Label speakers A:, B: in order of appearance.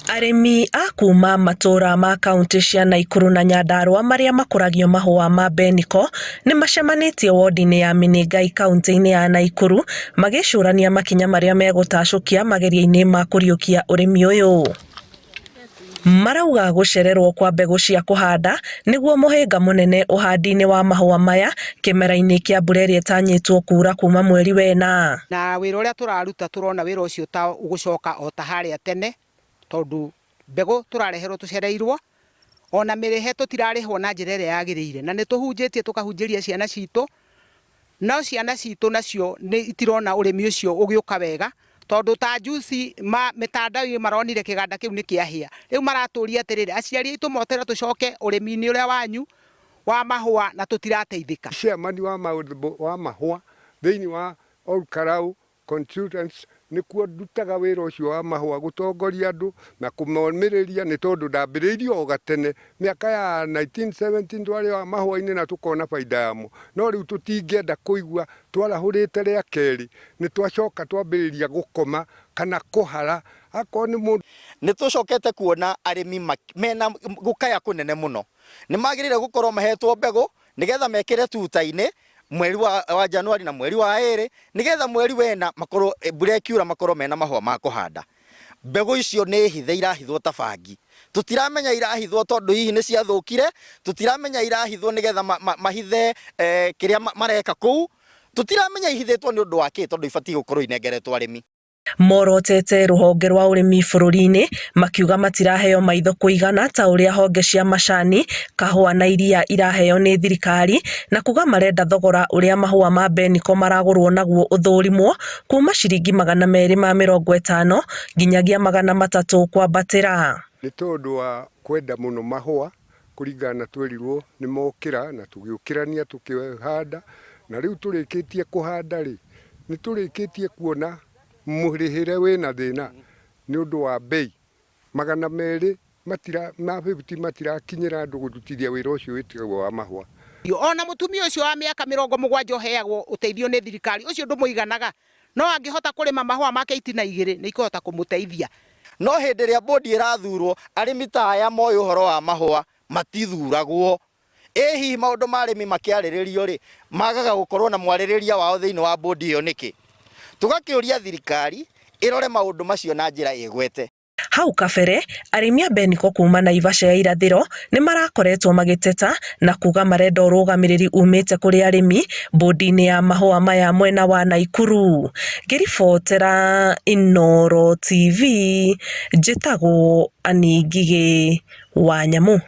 A: Arĩmi a kuma matũra ma kauntĩ cia Naikuru na Nyandarua marĩa makũragio mahũa ma mbeniko nĩ macemanĩtie wondi-inĩ ya Menengai kauntĩ-inĩ ya Naikuru magĩcũrania makinya marĩa megũtacũkia mageria-inĩ ma kũriũkia ũrĩmi ũyũ. Marauga gũcererwo kwa mbegũ cia kũhanda nĩguo mũhĩnga mũnene ũhandi-inĩ wa mahũa maya kĩmera-inĩ kĩa mbura ĩrĩa ĩtanyĩtwo kuura kuma mweri wena.
B: Na wĩra ũrĩa tũraruta tũrona wĩra ũcio ta ũgũcoka o ta harĩa tene tondũ mbegũ tũrareherwo tũcereirwo, ona mĩrĩhe tũtirarĩhwo na njĩra ĩrĩa yagĩrĩire. Na nĩ tũhunjĩtie tũkahunjĩria ciana citũ, No ciana citũ nacio nĩ itirona ũrĩmi ũcio ũgĩũka wega, tondũ ta juzi ma mĩtandao-inĩ maronire kĩganda kĩu nĩ kĩahĩa. Rĩu maratũria atĩrĩrĩ, aciari aitũ motera tũcoke ũrĩmi-inĩ ũrĩa wanyu wa mahũa na tũtirateithĩka.
C: Chairman wa maũndũ wa mahũa thĩinĩ wa Olkalau Consultants, nĩkuo ndutaga wĩra ũcio wa mahũa gũtongoria andũ na kũmomĩrĩria nĩ tondũ ndambĩrĩirie o gatene mĩaka ya 1970 twarĩ o mahũa-inĩ na tũkona baida yamo. No rĩu tũtingĩenda kũigua twarahũrĩte rĩa kerĩ nĩ twacoka twambĩrĩria gũkoma kana kũhara akorwo nĩ mũndũ.
D: Nĩ tũcokete kuona arĩmi mena gũkaya kũnene mũno. Nĩ magĩrĩire gũkorwo mahetwo mbegũ nĩgetha mekĩre tuta-inĩ mweri wa, wa Januari na mweri wa ĩrĩ nĩgetha mweri wena makorwo eh, mbura ĩkiura makorwo mena mahũa ma kũhanda. Mbegũ icio nĩ hithe irahithwo ta bangi. Tũtiramenya irahithwo tondũ hihi nĩ ciathũkire, tũtiramenya irahithwo nĩgetha ma, ma, mahithe eh, kĩrĩa mareka kũu, tũtiramenya ihithĩtwo nĩ ũndũ wa kĩ tondũ ibatiĩ gũkorwo inengeretwo arĩmi.
A: Morotete rũhonge rwa ũrĩmi bũrũri-inĩ makiuga matiraheo maitho kũigana ta ũrĩa honge cia macani, kahũa na iria iraheo nĩ thirikari na kuga marenda thogora ũrĩa mahũa ma mbeniko maragũrwo naguo ũthũrimwo kuma ciringi 250 nginyagia 300 kwambatĩra.
C: Nĩ tondũ wa kwenda mũno mahũa kũringana na twerirwo nĩ mokĩra na tũgĩũkĩrania tũkĩhanda, na rĩu tũrĩkĩtie kũhanda rĩ, nĩ tũrĩkĩtie kuona mũrĩhĩre wĩna thĩna nĩ ũndũ wa mbei. 200 matira ma fifty matirakinyĩra andũ gũrutithia wĩra ũcio wĩtagwo wa mahũa.
B: O na mũtumia ũcio wa mĩaka 70 ũheagwo ũteithio nĩ thirikari, ũcio ndũmũiganaga, no angĩhota kũrĩma mahũa make itina igĩrĩ, nĩ ikũhota kũmũteithia.
D: No hĩndĩ ĩrĩa bodi ĩrathurwo, arĩmi ta aya moĩ ũhoro wa mahũa matithuragwo. Ĩ hihi maũndũ ma arĩmi makĩarĩrĩrio-rĩ, magaga gũkorwo na mwarĩrĩria wao thĩinĩ wa bodi ĩyo nĩkĩ? Tũgakĩũria thirikari ĩrore maũndũ macio na njĩra ĩgwete.
A: Hau kabere, arĩmi a Beniko kuma Naivasha ya irathĩro nĩ marakoretwo magĩteta na kuga marenda ũrũgamĩrĩri umĩte kũrĩ arĩmi bũndi-inĩ ya mahũa maya mwena wa Naikuru. Ngĩribotera Inooro TV, njĩtagwo Annie Ngigĩ wa Nyamũ.